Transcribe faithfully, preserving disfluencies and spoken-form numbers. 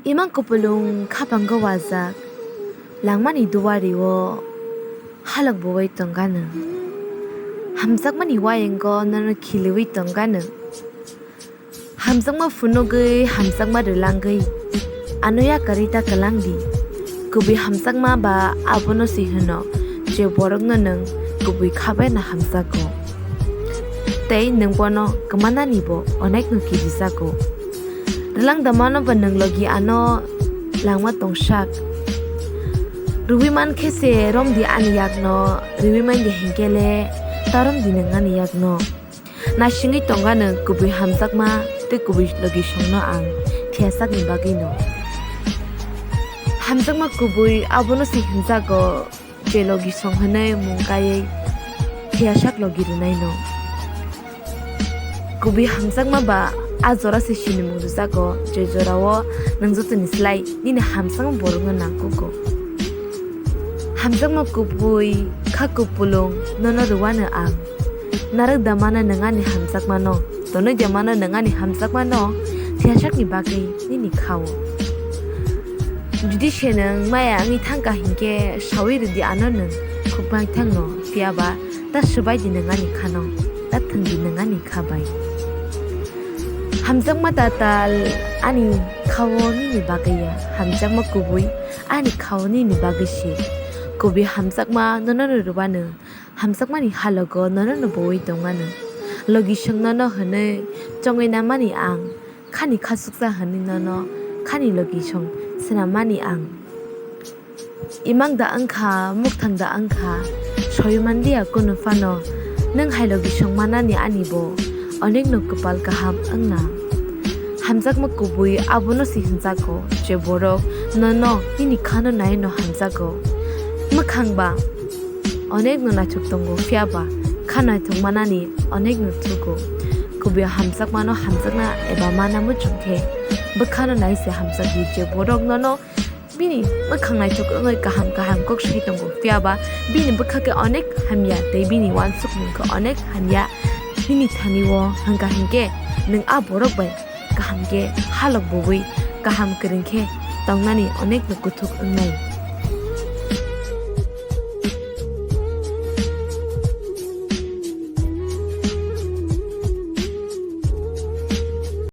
Imang kupulung khapango wajak, langmani duario halok buwi tongkha nwng. Hamjakmani waywngo nono khiliwi tongkha nwng. Hamjakma phunugwi, hamjakma rwlangwi, ano yakarwi ta kwlangdi. Kubui hamjakma ba abono se hwno, je borokno nwng kubui khabaina hamjago. Tei nwng bono kwmanani bo onekno kirijago. Rwlang damano ba nwng logi ano langma tongsak. Rwui mankhe se romdi ani yakno, rwui mandi hinkhe le ta romdi nwng ani yakno. Naisingwi tongkha nwng kubui hamjakma tei kubui logisongno ang thiyasakni bagwino. Hamjakma kubui abono se hwnjago, je logisong hwnwi mung kaiwi thiyasak logi rwnaino. Kubui hamjakma ba a jora se sinimung rwjago, je jorao nwng jotoni slai nini hamjakma borokno nangkugo. Hamjakma kubui kha kupulung nono rwano ang. Narwk damano nwng ani hamjakmano, tonwi damano nwng ani hamjakmano thiyasakni bagwi nini khao. Jodi se nwng maya wngwi thangkha hinkhe sawi rwdi ano nwng khuknaithangno, phiyaba ta swbaidi nwng ani khano, ta thwngdi nwng ani kha bai. Hamjakma tatal ani khao nini bagwi ya, hamjakma kubui ani khao nini bagwi se. Kubui hamjakma nono rwano, hamjakmani halogo nono buwi tongmano. Logisong nono hwnwi chongwi namani ang, khani khasuksa hwnwi nono khani logisong swnammani ang. Imang da wngkha, mukthang da wngkha, soi manliya kunu phano, nwng hai logisong manani ani bo onekno kwpal kaham wngna. Hamjakma kubui abono se hwnjago, je borok nono nini khano naino hamjago. Mwkhang ba onekno naithok tongo, phiyaba kha naithok manani onekno thugo. Kubui hamjakmano hamjakna eba mana muchung khe bwkhano nai se hamjakdi, je borok nono bini mwkhang naithok wngwi kaham kaham kok sai tongo, phiyaba bini bwkha khe onek hamya tei bini uansukmung khe onek hamya. Nini thani o hwnka hinkhe nwng a borok bai kaham khe halok buwi kaham kwrwng khe tongnani onekno kuthuk wngnai.